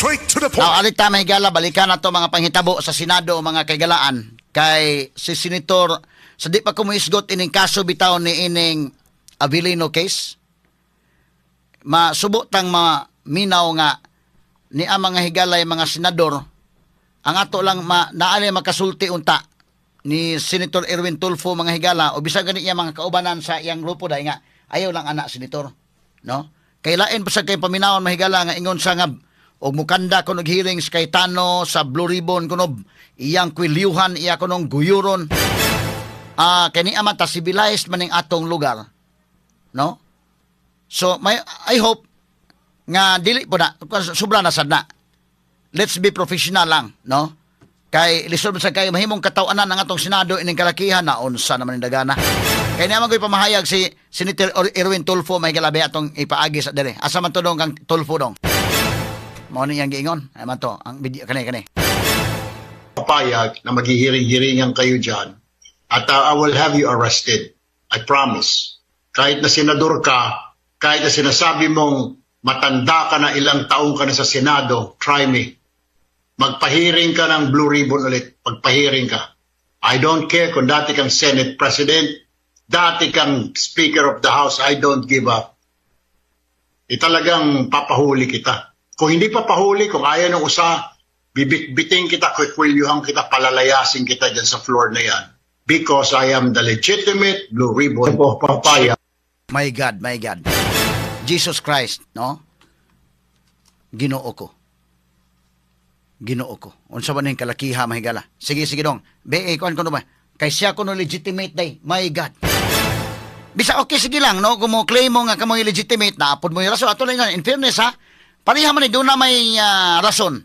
Straight to the point. Now, alita, mga higala, balikan na to mga panghitabo sa Senado, mga kahigalaan. Kay si Senator, sa di pa kumuisgot ining kaso bitaw ni ining Avelino case, masubo tang maminaw nga ni ang mga higalay mga senador, ang ato lang ma, naali makasulti unta ni Senator Erwin Tulfo, mga higala, o bisan gani iya mga kaubanan sa iyang grupo dai nga ayaw lang ana, senator, no? Kay lain pa sa kay paminawon, mahigala, nga ingon sa nga og mukanda kuno og hearings Cayetano sa Blue Ribbon kuno iyang kwilyuhan, iya kunong guyuron. Ah, kay ni man ta civilized man ning atong lugar, no? So may I hope nga dili po na sobra na sad na. Let's be professional lang, no? Kay lisod man sa kay mahimong katawanan ang atong Senado ining kalakihan na unsa naman ning dagana. Kay naman ko'y pamahayag si Senator Erwin Tulfo, may galabi atong ipaagi sa dire. Asa man to dong kang Tulfo dong? Mao ni iyang giingon. Ay man to ang video kani kani. Papayag na maghihiring-hiringan kayo dyan at I will have you arrested. I promise. Kahit na senador ka, kahit na sinasabi mong matanda ka na, ilang taong ka na sa Senado, try me. Magpahiring ka ng Blue Ribbon ulit. Pagpahiring ka. I don't care kung dati kang Senate President, dati kang Speaker of the House, I don't give up. E talagang papahuli kita. Kung hindi papahuli, kung ayaw ng usa, bibit-biting kita, kwikwelyuhan kita, palalayasin kita dyan sa floor na yan. Because I am the legitimate Blue Ribbon papaya. My God, my God. Jesus Christ, no? Ginoo ko. Ginoo ko. Unsa ba ning kalakiha, mahigala? Sige, sige dong. Be, eh, kuan ko ba? Kay siya kuno legitimate day. My God. Bisa okay, sige lang, no? Kung mo claim mo nga kamo legitimate, naapod mo yung rason. Ato lang yun. In fairness, ha? Pareha man ni doon na may rason.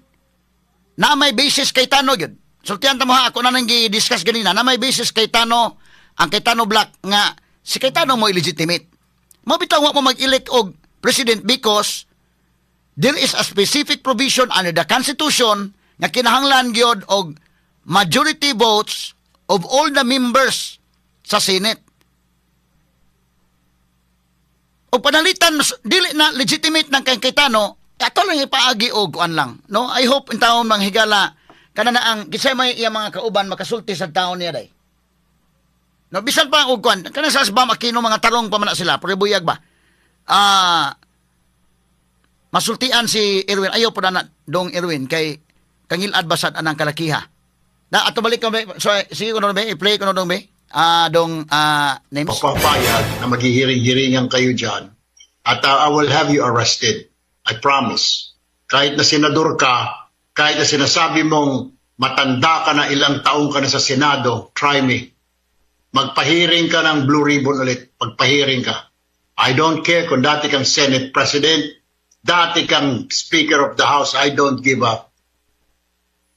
Na may basis Cayetano yun. Sultihan ta mo ha, ako na nang gi-discuss ganina, na may basis Cayetano, ang Cayetano Bloc nga si Cayetano mo illegitimate. Mo bitaw wa mo mag-elect og president because there is a specific provision under the Constitution nga kinahanglan gyud og majority votes of all the members sa Senate. O panalitan dili na legitimate ng kay Cayetano, ato lang ipaagi og kuan lang, no? I hope in taon, mga higala, kana na ang kisay may iya mga kauban makasulti sa taon niya day. No, bisan pa og kuan kana sa Bam Aquino, mga tarong pa man na sila, pero buyag ba? Ah, masultian si Erwin, ayaw po na dong Erwin kay kangilad basad anang kalakiha. Na ato balik ko so sige ko be, i-play ko dong be. Ah, dong names. Papayag na maghihiring-hiringan kayo dyan at I will have you arrested. I promise. Kahit na senador ka, kahit na sinasabi mong matanda ka na, ilang taong ka na sa Senado, try me. Magpahiring ka ng Blue Ribbon ulit. Pagpahiring ka. I don't care kung dati kang Senate President, dati kang Speaker of the House, I don't give up.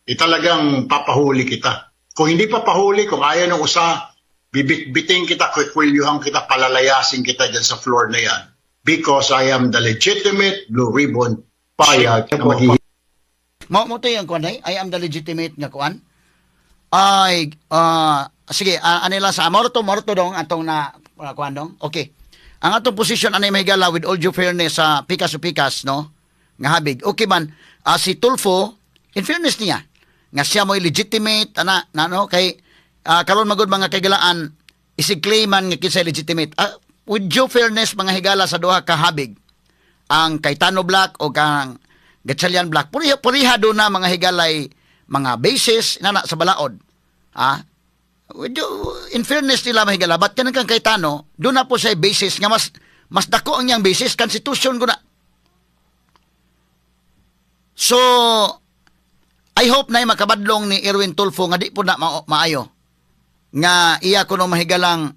E talagang papahuli kita. Kung hindi papahuli, kung ayaw ng usa, bibit-biting kita, kwikwelyuhan kita, palalayasin kita dyan sa floor na yan. Because I am the legitimate Blue Ribbon payag na maghihiring Mo mo to yung kuan day. I am the legitimate nga kuan. Ay, sige, anila sa morto morto dong atong na kuan dong. Okay. Ang atong position anay, mahigala, with all due fairness sa pikas o pikas, no? Nga habig. Okay man, si Tulfo, in fairness niya nga siya mo legitimate ana na, no, kay karon magud, mga kaigalaan, isig claiman nga kinsa legitimate. With due fairness, mga higala, sa duha ka habig, ang Cayetano Bloc o kang Gatchalian Bloc, puriha, puriha do na, mga higalay, mga basis na sa balaod. Ah, with in fairness nila, mahigala, but kanang kang Cayetano, do na po siya basis nga mas mas dako ang iyang basis, constitution ko na. So, I hope na makabadlong ni Erwin Tulfo nga di po na maayo. Nga iya ko no mahigalang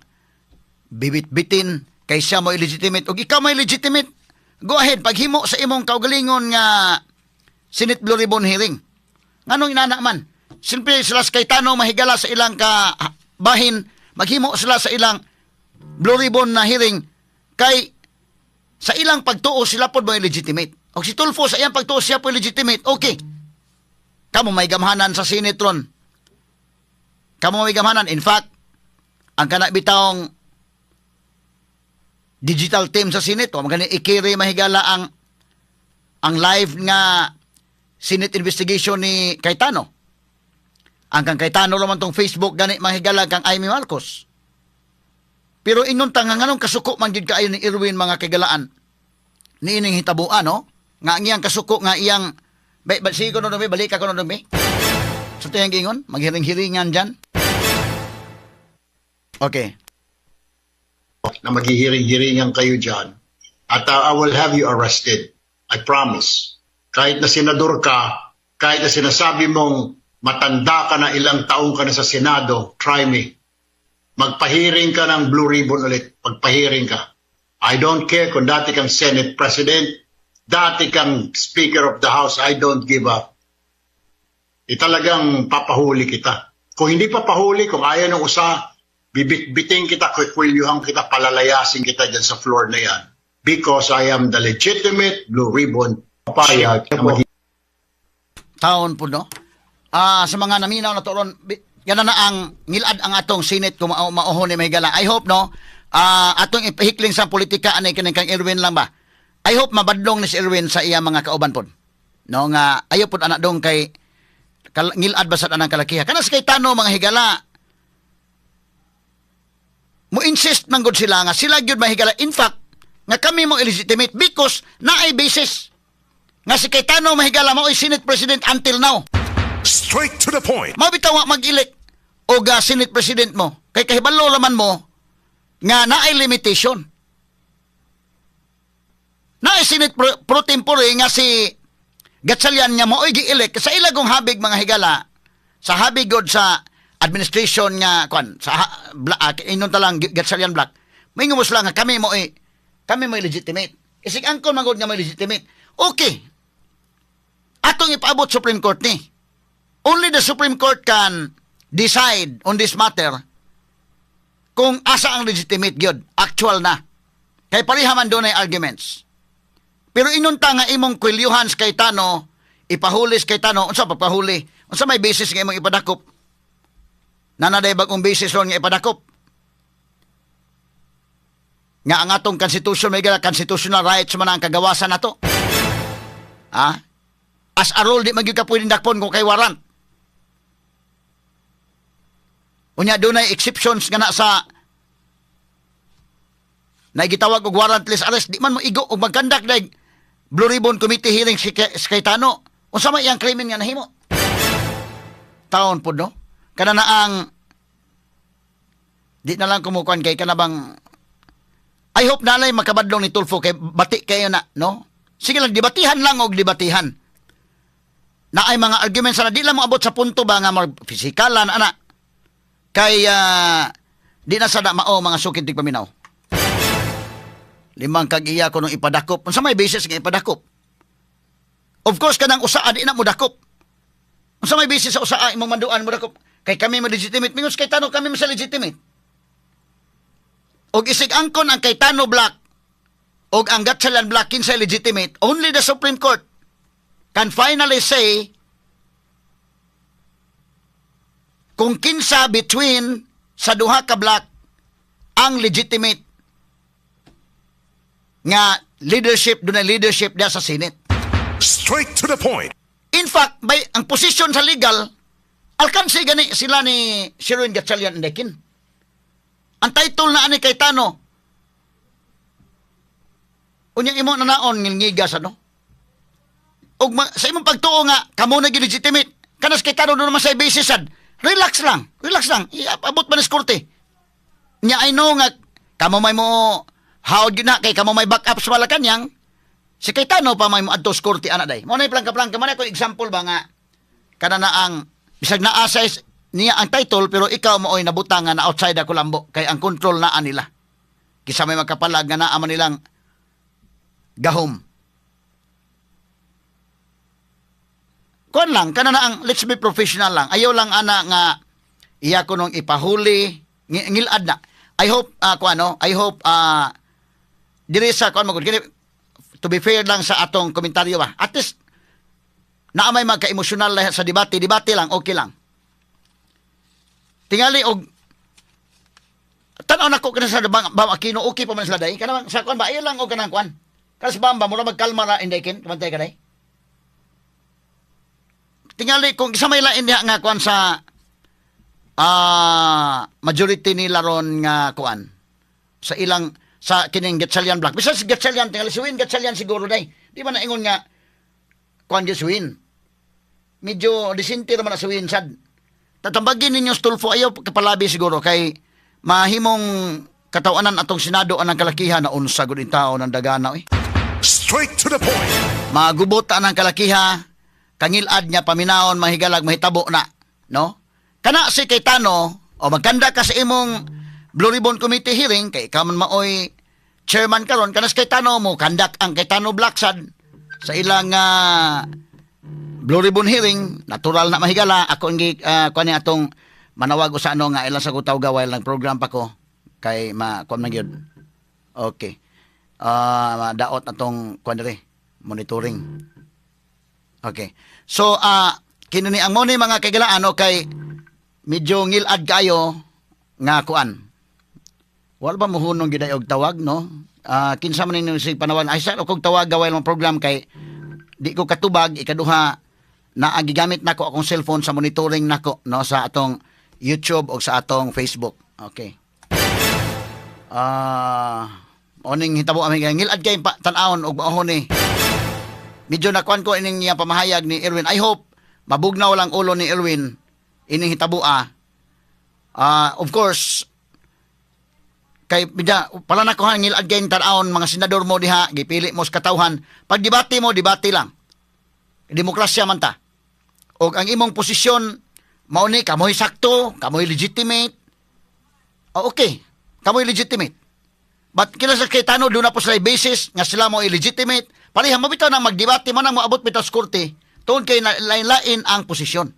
bibit-bitin kay siya mo illegitimate. Og ikaw may legitimate, go ahead, paghimo sa imong kaugalingon nga Senate Blue Ribbon hearing. Nganong inana man? Simple sila sa Cayetano, mahigala, sa ilang ka bahin, maghimo sila sa ilang Blue Ribbon na hearing kay sa ilang pagtuo sila pod mo legitimate. Og si Tulfo sa iyang pagtuo siya po legitimate, okay. Kamo may gamhanan sa Senate ron. Kamo may gamhanan. In fact, ang kana bitawng digital team sa Senate, wa magani ikiri, mahigala, ang live nga Senate investigation ni Cayetano. Ang kang Cayetano raman tong Facebook gani, mga higala, kang Imee Marcos. Pero ingon ta nga nganong kasuko man gyud kaayo ni Erwin, mga kahigalaan, ni ining hitabuan, no? Nga ang iyang kasuko nga iyang ba, ba, sige ko no, balik ka ko no. Sa tuyang gingon, maghiring-hiringan dyan. Okay. Na maghihiring-hiringan kayo dyan at I will have you arrested. I promise. Kahit na senador ka, kahit na sinasabi mong matanda ka na, ilang taong ka na sa Senado, try me. Magpahiring ka ng Blue Ribbon ulit. Pagpahiring ka. I don't care kung dati kang Senate President, dati kang Speaker of the House, I don't give up. E talagang papahuli kita. Kung hindi papahuli, kung ayaw ng usa, bibit-biting kita, kukwilyuhan kita, palalayasin kita dyan sa floor na yan. Because I am the legitimate Blue Ribbon papayag na Taon po, no? Ah, sa mga naminaw na to ron, yan na ang ngilad ang atong Senate kung mauhon ni mahigala. I hope, no, atong ipahikling sa politika ani kining kang Erwin lang ba. I hope mabadlong ni si Erwin sa iya mga kauban pod. No, nga ayo pod anak dong kay ngilad ba sa anang kalakiha. Kana sa Cayetano, mga higala, mo insist man gud sila nga sila gyud, mahigala. In fact, nga kami mo illegitimate because naay basis nga si Cayetano, mahigala, mao Senate President until now. Straight to the point. Mao bitaw nga mag-elect og Senate President mo kay kahibalo laman mo nga naay limitation. Naay Senate pro tempore nga si Gatchalian nga mao'y gi-elect sa ilagong habig, mga higala, sa habig god sa administration nga kwan sa inon ta lang Gatchalian Block. May mo sila nga kami mo'y legitimate. Isig angkon man gud nga mo'y legitimate. Okay. Atong ipaabot Supreme Court ni. Only the Supreme Court can decide on this matter kung asa ang legitimate gyud, actual na. Kay pareha man doon ay arguments. Pero inunta nga imong kwilyuhan sa Cayetano, ipahuli sa Cayetano, unsa pagpahuli? Unsa may basis nga imong ipadakop? Nanaday bagong basis ron nga ipadakop? Nga ang atong constitution may gala constitutional rights man ang kagawasan nato. Ha? As a rule, di man gyud ka pwedeng dakpon kung kay warrant. Unya dunay exceptions nga na sa na gitawag og warrantless arrest, di man mo igo og mag-conduct dag Blue Ribbon Committee hearing si Cayetano. Unsa may iyang krimen nga nahimo? Taon pod, no? Kana na ang di na lang kumukuan kay kana bang I hope na lang makabadlong ni Tulfo kay bati kayo na, no? Sige lang, debatihan lang og debatihan. Na ay mga arguments na di lang moabot sa punto ba nga mag pisikalan ana. Kay di na sa na mao, mga sukid tigpaminaw. Limang kag iya ko nung ipadakop. Unsa may basis nga ipadakop? Of course, kanang usaa di na mo dakop. Unsa may basis sa usaa imong manduan mo dakop? Kay kami mo legitimate. Mingos Cayetano, kami mo sa legitimate. Og isig angkon ang Cayetano Block og ang Gatchalian Block kinsay legitimate, only the Supreme Court can finally say kung kinsa between sa duha ka block ang legitimate nga leadership, dunay leadership diya sa Senate. Straight to the point. In fact, by ang posisyon sa legal, alkansi gani sila ni Sherwin Gatchalian Dekin. Ang title na ani Cayetano. Unya imo na naon ngilngigas ano? Og sa imong pagtuo nga kamo na legitimate, kanas Cayetano doon naman sa basis sad. Relax lang, relax lang. Iabot man sa korte. Nya I know nga kamo may mo hawd yun na kay kamo may backup sa Malacanang. Si Cayetano pa may mo adto sa korte ana day. Mo na plangka-plangka mo na ko example ba nga kana na ang bisag naa sa niya ang title pero ikaw mo oy nabutang nga na outside ako lambo kay ang control naa nila. Kisa may makapalag nga naa man nilang gahom. Kuan lang, kana na ang let's be professional lang. Ayaw lang ana nga iya ko nung ipahuli, ngilad na. I hope kuan no, I hope diri sa kuan mo gud, to be fair lang sa atong komentaryo ba. At least naa may magka-emosyonal sa debate, debate lang, okay lang. Tingali og tan-aw nako kana sa Bam Aquino, okay pa man sila day. Kana sa kuan ba, ayaw lang og kanang kuan. Kana sa Bam ba mura magkalma ra inday kin, kamantay ka day. Tingali kung isa may lain diha nga kuan sa majority nila ron nga kuan sa ilang sa kining Gatchalian Block. Bisan si Gatchalian, tingali si Win Gatchalian siguro day. Di ba naingon nga kuan si Win? Medyo disente naman na si Win sad. Tatambagin ninyo sa Tulfo, ayaw kapalabi siguro kay mahimong katawanan atong Senado anang kalakihan na unsa gud tao ng dagana eh. Straight to the point. Magubot ang kalakiha, kangilad niya paminaon, mahigalag, mahitabo na, no? Kana si Cayetano, o magkanda ka sa imong Blue Ribbon Committee hearing, kay ikaw man maoy chairman karon, kana si Cayetano mo, kandak ang Cayetano Blacksad sa ilang Blue Ribbon hearing, natural na mahigala, ako ang kuan ni atong manawag o sa ano nga ilang sa kutaw gaway lang program pa ko kay ma kuan man gyud. Okay. Daot atong kuan diri, monitoring. Okay. So kini ni ang mo ni mga kaigalaan no, kay medyo ngilad kayo nga kuan. Wala ba mohunong gyud og tawag, no? Kinsa man ninyo sig panawag ay sa kog tawag gaway lang program kay di ko katubag, ikaduha na ang gigamit nako akong cellphone sa monitoring nako, no, sa atong YouTube o sa atong Facebook. Okay. Oning hitabo ami ngilad kay tan-awon og maohon ni. Medyo nakuan ko ining iya pamahayag ni Erwin. I hope mabugnaw lang ulo ni Erwin ining hitaboa. Of course kay bida pala na ko ngilad kay tan-awon mga senador mo diha, gipili mo sa katawhan. Pag debate mo, debate lang. Demokrasya man ta. Og ang imong posisyon mao ni kamoy sakto, kamoy legitimate. Oh, okay, kamoy legitimate. But kila sa Cayetano, doon na po sila basis nga sila mo illegitimate. Pareha mo bitaw nang magdebate mo nang moabot bitaw sa korte, tuon kay lain-lain ang posisyon.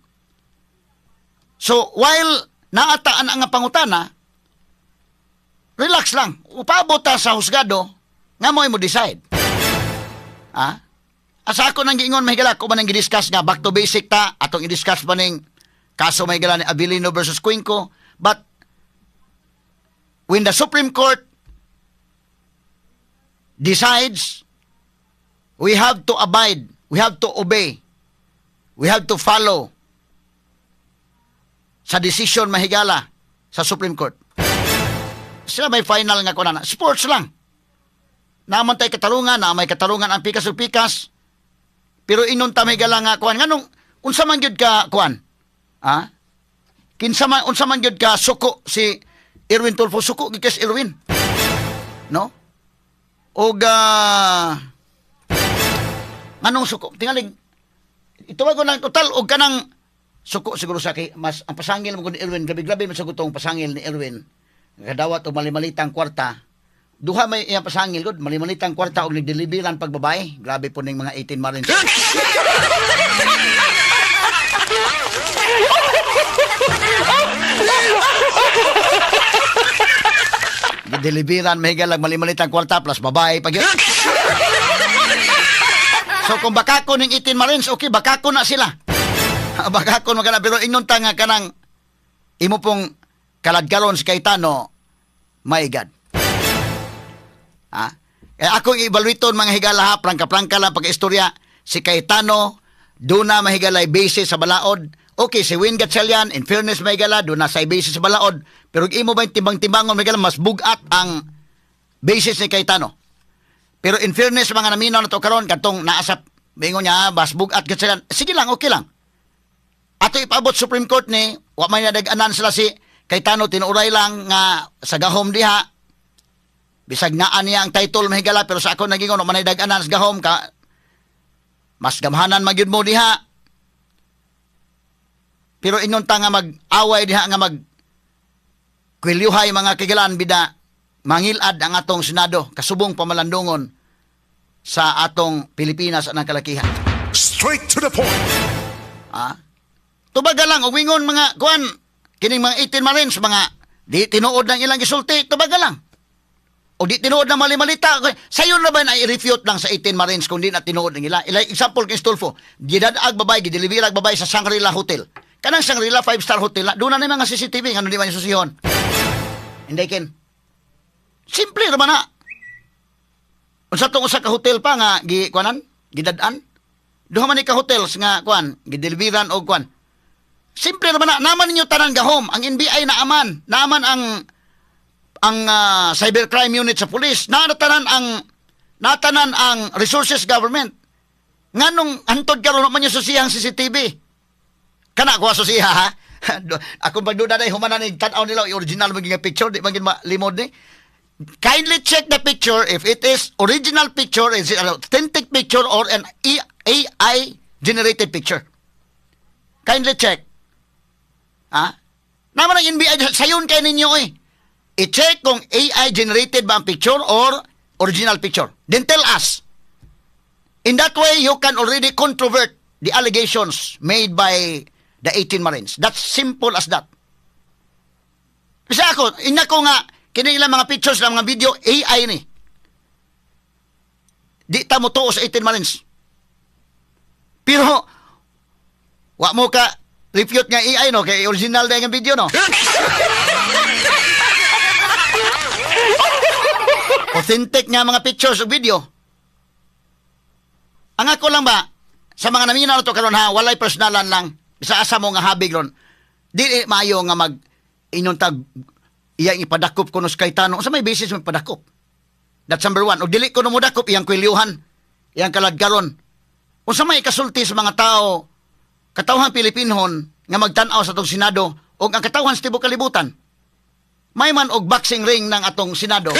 So, while naataan ang pangutana, relax lang. Upabot ta sa husgado, nga mo mo decide. Ha? Asa ako nang giingon mahigala, ko man ang gidiscuss nga back to basic ta, atong i-discuss pa ning kaso mahigala ni Avelino versus Cuenco. But when the Supreme Court decides, we have to abide, we have to obey, we have to follow sa decision mahigala sa Supreme Court. Sila may final nga kunana. Sports lang. Naman tay katarungan, na may katarungan ang pikas o pikas. Pero inon ta mahigala nga kuan nganong unsa man gyud ka kuan? Ha? Kinsa man unsa man gyud ka suko si Erwin Tulfo, suko gyud si Erwin. No? Og nganong suko? Tingalig ituwag ko ng total og kanang suko siguro sa kay mas ang pasangil mo ni Erwin, grabe-grabe man sa gutong pasangil ni Erwin. Kadawat og malimalitang kwarta. Duha may iyang pasangil gud, malimalitang kwarta og nagdeliveran pag babae. Grabe po ning mga 18 Marines. Gideliveran mahigalag malimalitang kwarta plus babae pag yun. So kung bakako ning 18 Marines, okay, bakako na sila. Bakako man kana, pero ingon ta nga kanang imo pong kaladkaron si Cayetano, my God. Ha? Eh, ako i-evaluaton mga higala ha, prangka-prangka lang pag-istorya, si Cayetano, doon na mahigalay basis sa balaod. Okay, si Win Gatchalian, in fairness mahigala, doon na sa basis sa balaod. Pero imo ba yung timbang-timbangon mahigala, mas bugat ang basis ni Cayetano. Pero in fairness mga naminaw na to karon, katong naasap, mingon niya, mas bugat Gatchalian. Sige lang, okay lang. Ato ipaabot Supreme Court ni, wa may nadag-anan sila si Cayetano, tinuray lang nga sa gahom diha. Bisag naa niya ang title mahigala, pero sa ako nagingon, wa man dag-anan sa gahom ka, mas gamhanan magyud mo diha. Pero ingon ta nga mag-away diha nga mag kwilyuhay mga kigalan bida mangilad ang atong Senado kasubong pamalandungon sa atong Pilipinas anang kalakihan. Straight to the point. Ha? Tubaga lang og wingon mga kuan kining mga 18 Marines mga di tinuod ng ilang gisulti, tubaga lang. O di tinuod na mali-malita. Sayon na ba na i-refute lang sa 18 Marines kung di na tinuod ng ila? Ila example kay Stolfo, gidadag babae, gideliverag babae sa Shangri-La Hotel. Kanang Shangri-La 5-star hotel na, doon na mga CCTV, ngano di man yung susihon. Hindi ken. Simple ra man na. Unsa tong usa ka hotel pa nga gi kuanan, gidad-an. Duha man ni ka hotels nga kuan, gideliveran og kuan. Simple naman na, naman ninyo tanan gahom. Ang NBI naaman, naaman ang cybercrime unit sa police, natanan ang resources government. Nganong hantod karon man yung susihang CCTV? Kana ko susiha ha. Ako pagduda day human na ni tan-aw nila original man nga picture, di man gid malimod ni. Kindly check the picture if it is original picture, is it an authentic picture or an AI generated picture. Kindly check. Ha? Naman ang NBI, sayon kay ninyo eh. I-check kung AI generated ba ang picture or original picture. Then tell us. In that way, you can already controvert the allegations made by the 18 Marines. That's simple as that. Kasi ako, ina ko nga, kini ilang mga pictures lang mga video, AI ni. Di ta mo tuo sa 18 Marines. Pero, wa mo ka refute nga AI no, kay original na yung video no. Authentic nga mga pictures o video. Ang ako lang ba, sa mga naminaw na to karon ha, walay personalan lang. Bisa asa mo nga habig ron. Dili maayo nga mag inyong tag iyang ipadakop kuno sa Cayetano. Unsa may basis mo ipadakop? That's number one. Og dili kuno mo dakop iyang kwilyuhan, iyang kaladkaron. Unsa may ikasulti sa mga tao, katawhan Pilipinhon nga magtan-aw sa atong Senado og ang katawhan sa tibuok kalibutan? May man og boxing ring ng atong Senado.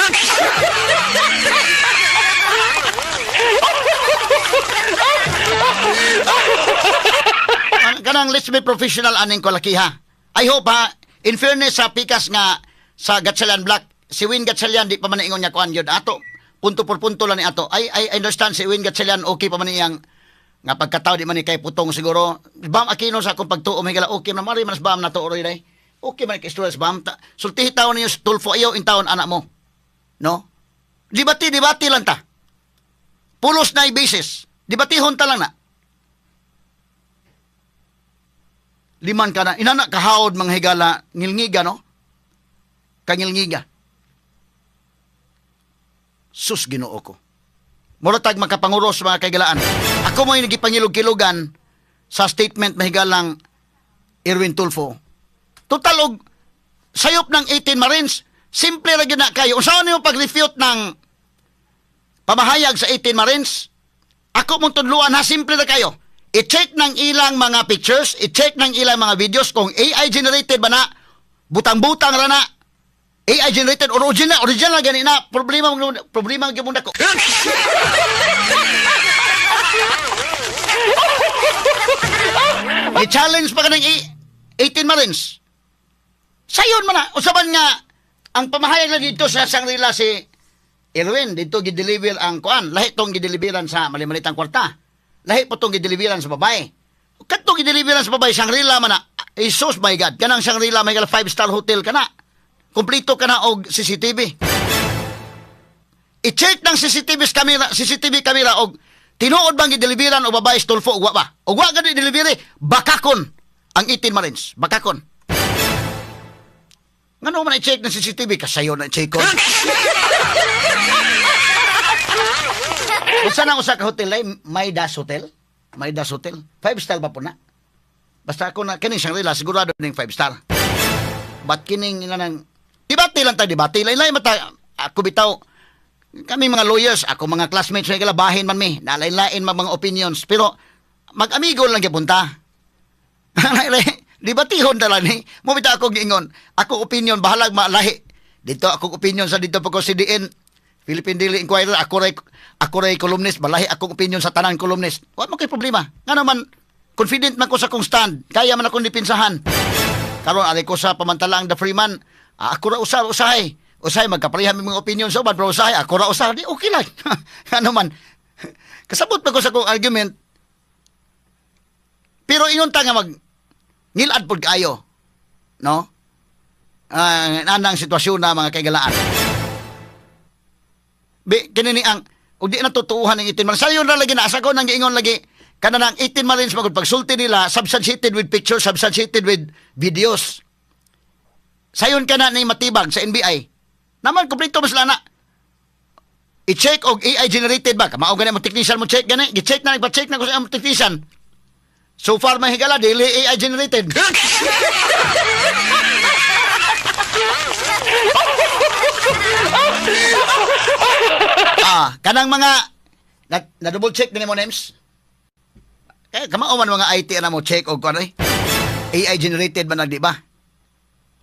Kanang let's be professional aning kalakiha. I hope ha, in fairness sa pikas nga sa Gatchalian Black, si Win Gatchalian di pa man ingon niya kuan yun. Ato, punto por punto lang ni ato. I understand si Win Gatchalian okay pa man iyang nga pagkatao di man ni kay putong siguro. Bam Aquino sa akong pagtuo may gala okay man mari man sa bam nato oroy day. Okay man kay istorya sa bam. Sultihi taon ninyo sa Tulfo ayaw in taon anak mo. No? Debate, debate lang ta. Pulos na basis. Debatihon ta lang na. Liman ka na. Inana kahaod mga higala, ngilngiga, no? Kangilngiga. Sus, Ginoo ko. Mura tag makapanguros mga kaigalaan. Ako mo'y nagipangilog-kilogan sa statement mahigalang Erwin Tulfo. Total og sayop ng 18 Marines, simple ra gyud na kayo. Unsaon nimo pag-refute ng pamahayag sa 18 Marines? Ako mong tudluan ha, simple ra kayo. I-check ng ilang mga pictures, i-check ng ilang mga videos kung AI generated ba na, butang-butang ra na, AI generated or original, original gani na, problema problema gyud mo nako. I-challenge pa ka ng 18 Marines. Sayon man na, usaban nga, ang pamahayag na dito sa Shangri-La si Erwin, dito gideliver ang kuan, lahi tong gideliveran sa malimalitang kwarta. Lahi po tong gideliveran sa babae. Kadtong gideliveran sa babae, Shangri-La man na, Jesus my God, kanang Shangri-La may 5-star hotel ka na. Kumplito ka na og CCTV. I-check ng CCTV camera, CCTV camera og tinuod bang gideliveran o babae sa Tulfo ug wa ba? Og wa gani delivery, bakakon ang 18 Marines, bakakon. Ngano man i-check ng CCTV kasayo na i-check kon. Unsa na usa ka hotel ay Midas Hotel? Midas Hotel. 5 star ba po na? Basta ako na kining Shangri-La sigurado ning 5 star. But kining ina nang debate lang ta debate. Lain-lain mata ako bitaw kami mga lawyers, ako mga classmates sa bahin man mi, nalain-lain mga opinions pero mag-amigo lang gyud punta. Debatihon ta lang ni. Mo bitaw ako giingon, ako opinion bahalag malahi. Dito akong opinion sa dito pa ko CDN Philippine Daily Inquirer, ako ray columnist, malahi akong opinion sa tanan columnist. Wa man kay problema. Nga naman, confident man ko sa kong stand. Kaya man akong dipinsahan. Karon ari ko sa pamantalang The Freeman, ako ra usa usahay. Usahay magkapareha mi mga opinion sa uban, pero usahay ako ra usa, di okay lang. Ano man. Kasabot man ko sa akong argument. Pero ingon ta nga mag ngilad pod kaayo. No? Anang sitwasyon na mga kaigalaan. Bi kini ni ang ug di na tutuuhan ang 18 Marines. Sayon ra lagi na asa ko nang giingon lagi kana nang 18 Marines magud pagsulti nila substantiated with pictures, substantiated with videos. Sayon ka na ni matibag sa NBI. Naman kompleto mas na. I-check og AI generated ba? Kamao gani mo technician mo check gani. Gi-check na, nagpa-check na ko sa among technician. So far, mga higala, dili AI generated. Kanang mga na double check na nimo, names. Eh, kamao man mga IT na mo check og kuan, eh. AI generated man di ba?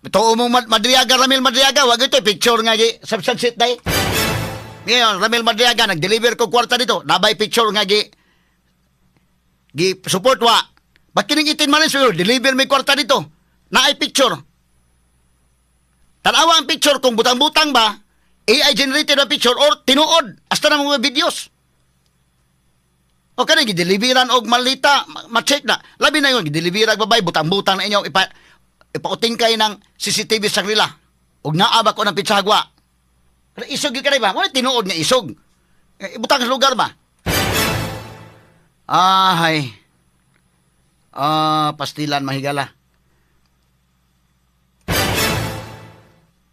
Tuo mong Madriaga, Ramil Madriaga, wag ito picture nga gi substantiate day. Ngayon, Ramil Madriaga nag-deliver ko kwarta dito, nabay picture nga gi gi support wa. Ba't kining itin man rin, deliver may kwarta dito? Naay picture. Tanawa ang picture kung butang-butang ba, AI generated ang picture or tinuod, hasta na mga videos. O kanang gideliveran og malita, ma-check na. Labi na yun, gideliveran babay, butang-butang na inyo, ipauting kay ng CCTV sa kanila. Og naa ba ko ng pitsagwa. Pero isog gyud ka ba? Wala tinuod nga isog. Eh, ibutang sa lugar ba? Ay. Pastilan mahigala.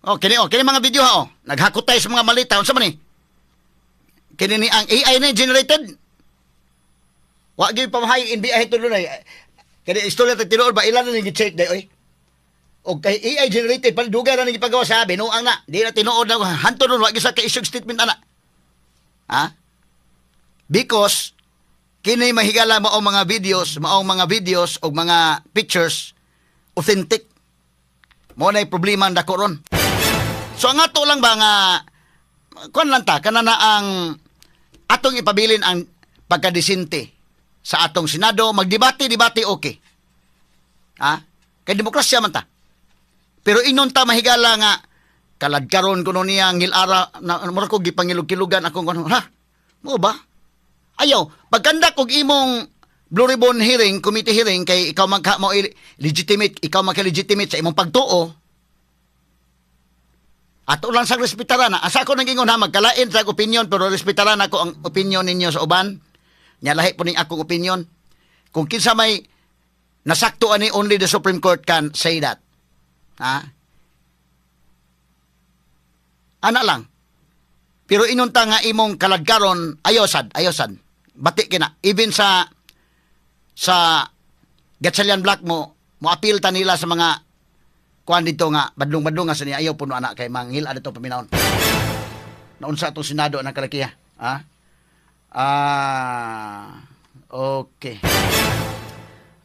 Oh, kini, oh, kini mga video ha, oh. Naghakot tayo sa mga malita. Unsa man ni? Kini ni ang AI na generated. Wa gyud pamahay NBI ito dunay. Kini istorya ta tinuod ba, ilan na ning gi-check day oy. Og kay AI generated pa dugay ra ning gipagawa sa binuang na. Di na tinuod na hanto nun, wa gyud sa ka-issue statement ana. Ha? Because kini mahigala mao mga videos og mga pictures authentic. Mao nay problema ang dako ron. So ang ato lang ba nga kuan lang ta kana na ang atong ipabilin ang pagkadisente sa atong Senado, magdebate, debate okay. Ha? Kay demokrasya man ta. Pero inon ta mahigala nga kalad karon kuno niya ngilara na mura ko gipangilog-kilugan akong kuno. Ha? Mo ba? Ayaw, pagkandak og imong Blue Ribbon hearing, committee hearing kay ikaw magka mo legitimate, ikaw magka legitimate sa imong pagtuo. Ato lang sa respetaran na. Asa ko nang ingon ha, magkalain sa opinion pero respetaran ako ang opinion ninyo sa uban. Nya lahi po ning akong opinion. Kung kinsa may nasakto ani, only the Supreme Court can say that. Ha? Ana lang. Pero inunta nga imong kaladkaron, ayosad, ayosad. Bati kina. Even sa Gatchalian Black mo, mo appeal ta nila sa mga kuan dito nga badlong-badlong nga sa niya, ayaw puno ana kay manghil adto paminawon. Naunsa atong Senado ng kalakiya, ha? Okay.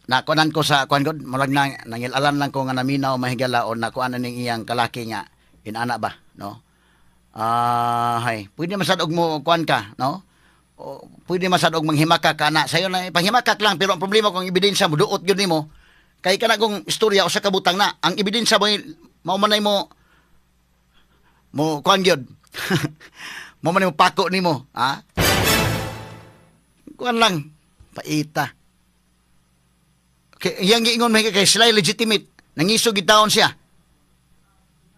Nakuanan ko sa kuan god, murag na nangilalan lang ko nga naminaw mahigala o nakuan na ning iyang kalaki nga inana ba, no? Hay, pwede masad og mo kuan ka, no? O, pwede masad og manghimaka ka na. Sayo na panghimakak lang, pero ang problema kung ebidensya mo duot gyud nimo kay kana kung istorya usa ka butang na ang ebidensya mo mao man mo mo kuan gyud. Mao man mo pako nimo, ha? Kuan lang paita. Kay iyang giingon may kay sila legitimate, nangisog gid taon siya.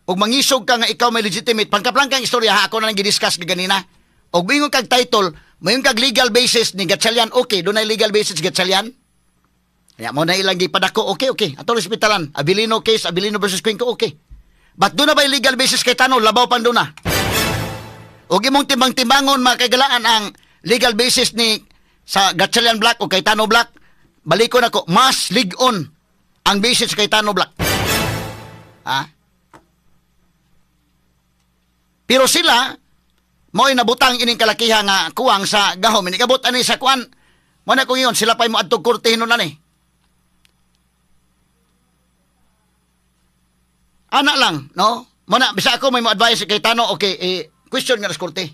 Ug mangisog ka nga ikaw may legitimate, pangkaplangkang istorya ha, ako na lang gidiscuss ganina. Og moingon kag title, moingon kag legal basis ni Gatchalian, okay, dunay legal basis Gatchalian. Kaya mo na ilang gipadako, okay, okay. Ato respetaran. Abilino case, Abilino versus Cuenco, okay. But doon na ba legal basis kay Tano? Labaw pan doon na. Og imong timbang-timbangon mga kagalaan ang legal basis ni sa Gatchalian Black o kay Tano Black, balikon ako, mas lig-on ang basis kay Tano Black. Ha? Pero sila, mo'y nabutang ining kalakiha nga kuwang sa gahom. Inikabot ani sa kuan. Mo na kung iyon, sila pa'y mo adtog korte hinunan eh. Ana lang, no? Mo na, bisa ako may mo advice kay Tano, okay, eh, question nga sa korte.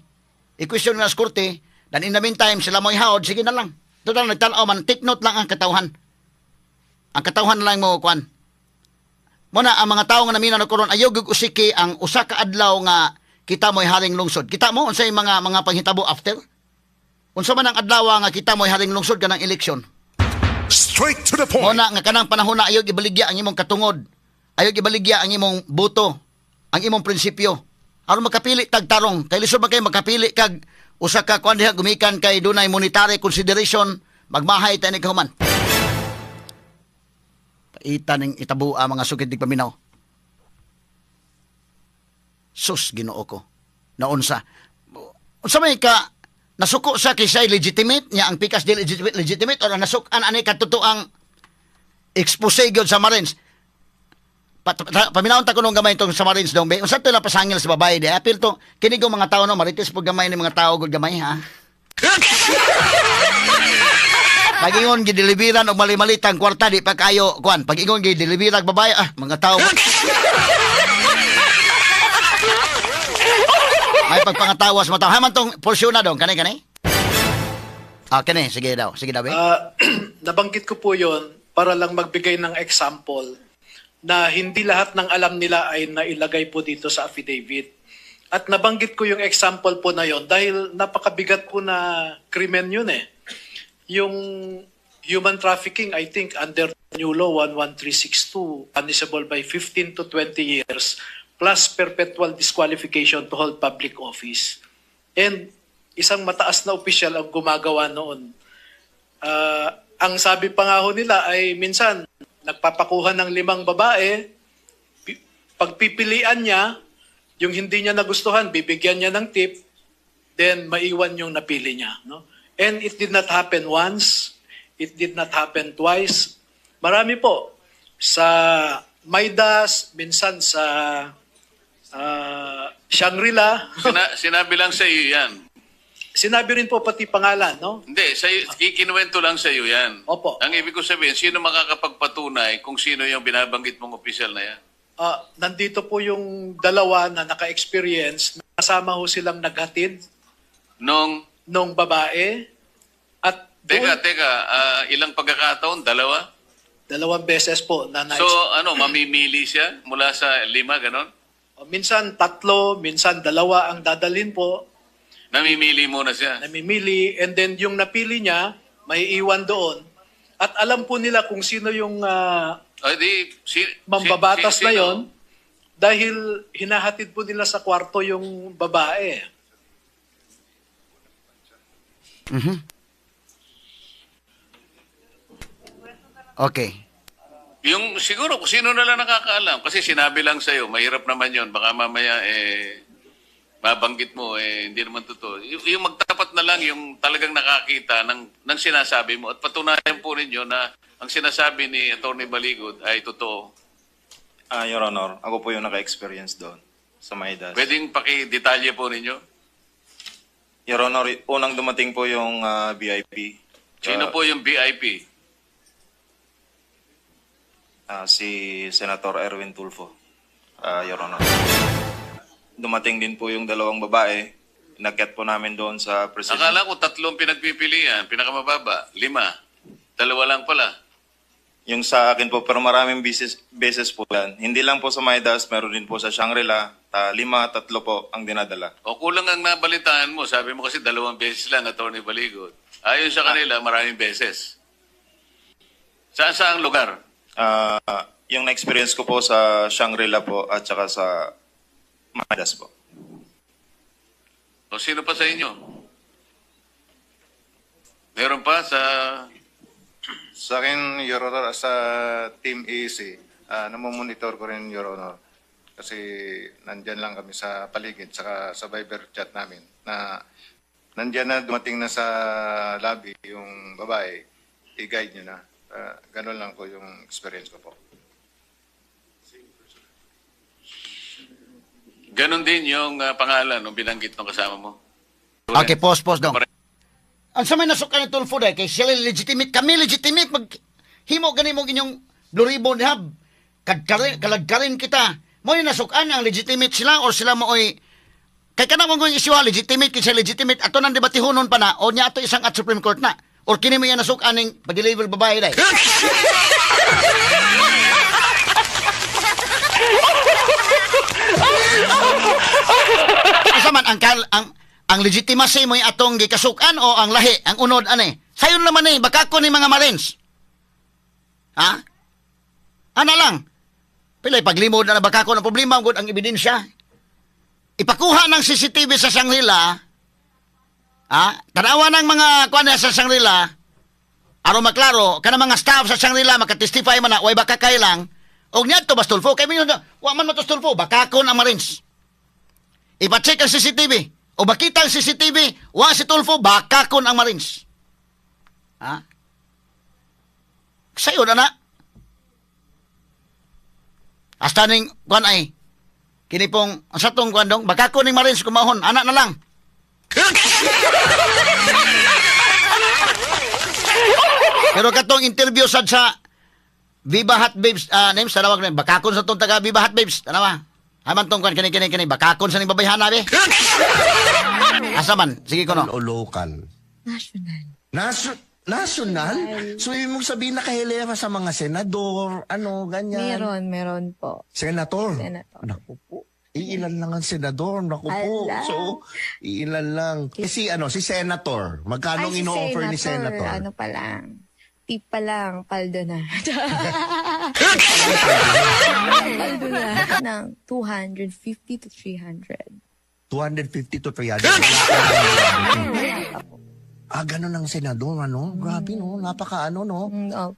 I-question nga sa korte, then in the meantime, sila mo'y haod, sige na lang. Total, nagtanaw man, take note lang ang katawhan. Ang katawhan lang mo, kuan. Mo na, ang mga tao nga namina na koron, ayaw gyud usiki ang usa ka adlaw nga kita mo'y haring lungsod. Kita mo, unsay mga panghitabo after? Unsa man ang adlaw nga kita mo'y haring lungsod kanang eleksyon? Straight to the point. Mo na nga kanang panahon na ayaw ibaligya ang imong katungod. Ayaw ibaligya ang imong boto, ang imong prinsipyo. Aron makapili tag tarong, kay lisod man kay makapili kag usa ka kuan diha gumikan kay dunay monetary consideration, magmahay ta ni kahuman. Paita ning itabo ang mga sukid tig paminaw. Sus, Ginoo ko. Naunsa. Unsa may ka nasuko sa kay siya legitimate niya ang pikas dili legitimate or nasuk-an ani katotoang expose gyud sa Marines? Paminawon ta kuno gamay itong sa Marines dong be. Unsa to lang pasangil sa babae di? Apil to kini go mga tao no marites pug gamay ni mga tao gud gamay ha. Pag-ingon gideliveran og mali-malitang kwarta di pa kayo kuan. Pag-ingon gideliveran babae ah mga tao. May pagpangatawas mo tao. Haman tong porsyon na dong kani kani. Ah kani sige daw. Sige daw be. Nabanggit ko po yon para lang magbigay ng example na hindi lahat ng alam nila ay nailagay po dito sa affidavit. At nabanggit ko yung example po na yon dahil napakabigat po na krimen yun eh. Yung human trafficking, I think under new law 11362, punishable by 15 to 20 years plus perpetual disqualification to hold public office. And isang mataas na opisyal ang gumagawa noon. Ang sabi pa nga ho nila ay minsan nagpapakuha ng limang babae, pagpipilian niya, yung hindi niya nagustuhan, bibigyan niya ng tip, then maiwan yung napili niya. No? And it did not happen once, it did not happen twice. Marami po. Sa Midas, minsan sa Shangri-La, Sinabi lang sa iyo yan. Sinabi rin po pati pangalan, no? Hindi, sa kikinuwento lang sa iyo yan. Opo. Ang ibig ko sabihin, sino makakapagpatunay kung sino yung binabanggit mong opisyal na yan? Nandito po yung dalawa na naka-experience, kasama ho silang naghatid Nung, nung babae at teka, doon, teka, ilang pagkakataon? Dalawa? 2 beses po na na So, ano, mamimili siya mula sa lima, ganon? Minsan tatlo, minsan dalawa ang dadalhin po, Namimili muna siya. Namimili, and then yung napili niya, may iwan doon. At alam po nila kung sino yung Ay, di, mambabatas na sino? yon dahil hinahatid po nila sa kwarto yung babae. Okay. Yung siguro kung sino na lang nakakaalam kasi sinabi lang sa'yo, mahirap naman yon. Baka mamaya eh mabanggit mo eh hindi naman totoo. Yung magtapat na lang yung talagang nakakita ng sinasabi mo at patunayan po ninyo na ang sinasabi ni Attorney Baligod ay totoo. Your Honor, ako po yung naka-experience doon sa Midas. Pwedeng paki-detalye po ninyo? Your Honor, unang dumating po yung VIP. Sino po yung VIP? Si Senator Erwin Tulfo, Your Honor. Dumating din po yung dalawang babae. Inakyat po namin doon sa president. Akala ko tatlong pinagpipilian, pinakamababa, lima. Dalawa lang pala. Yung sa akin po, pero maraming beses po yan. Hindi lang po sa Midas, meron din po sa Shangri-La. Lima, tatlo po ang dinadala. O kulang ang nabalitaan mo. Sabi mo kasi 2 beses lang, Attorney Baligod. Ayon sa kanila, maraming beses. Saan saang lugar? Yung na-experience ko po sa Shangri-La po at saka sa Midas po. O sino pa sa inyo? Meron pa sa Sa akin, Your Honor, sa Team EAC, namomonitor ko rin, Your Honor. Kasi nandyan lang kami sa paligid, saka sa Viber chat namin, na nandyan na, dumating na sa lobby yung babae, i-guide nyo na. Ganun lang po yung experience ko po. Ganon din yung pangalan nung binanggit ng kasama mo. Okay, pause, pause dong. Ang sa may nasukan ni Tulfo dahil, kay sila legitimate, kami legitimate, mag himo gani mo inyong Blue Ribbon hub. Kadkarin, kalagkarin kita. Mo ni nasukan ang legitimate sila or sila mo oy kay kanang mong issue legitimate kay legitimate ato nang debatihonon pa na o nya ato isang at Supreme Court na or kini mo yan nasukan ning pag-deliver babae dai. Asa man ang ang legitimacy mo atong gikasukan o ang lahi, ang unod ani. Sayon naman eh, baka ko ni mga Marines. Ha? Ana lang. Pilay paglimod na baka ko ng problema gud ang ebidensya. Ipakuha ng CCTV sa Shangri-La. Ha? Tanawa ng mga kuan sa Shangri-La. Aron maklaro, kana mga staff sa Shangri-La makatestify man na way baka kay lang. Og niadto ba Tulfo? Kay mingon, wa man matos Tulfo, baka ko ang Marines. Ipa-check ang CCTV. O makita ang CCTV, wa si Tulfo, bakakon ang Marines. Ha? Sayo na na. Hasta ning kuan ay kini pong ang sa tong kuan dong bakakon ning Marines kumahon, ana na lang. Pero katong interview sad sa Viva Hot Babes, names, tanawag na, bakakon sa tong taga Viva Hot Babes, tanawa. Haman tong kuan kini kini kini bakakon sa ning babayhana be. Asa man? Sige kono. O local? National. National? So, ibig mong sabihin nakahilera sa mga senador, ano, ganyan. Meron, meron po. Senator? Senator. Naku po. Iilan lang ang senador, naku po. Ala. So, iilan lang. Eh, si, ano, si senator, magkano Ay, si ino-offer ni senator? Ano pa lang. Tip pa lang, paldo na. Paldo na. Ng 250 to 300. 250 to 300. Wala pa po. Ah, ganun ang senador, ano? Grabe, no? Napaka, ano, no? Oh.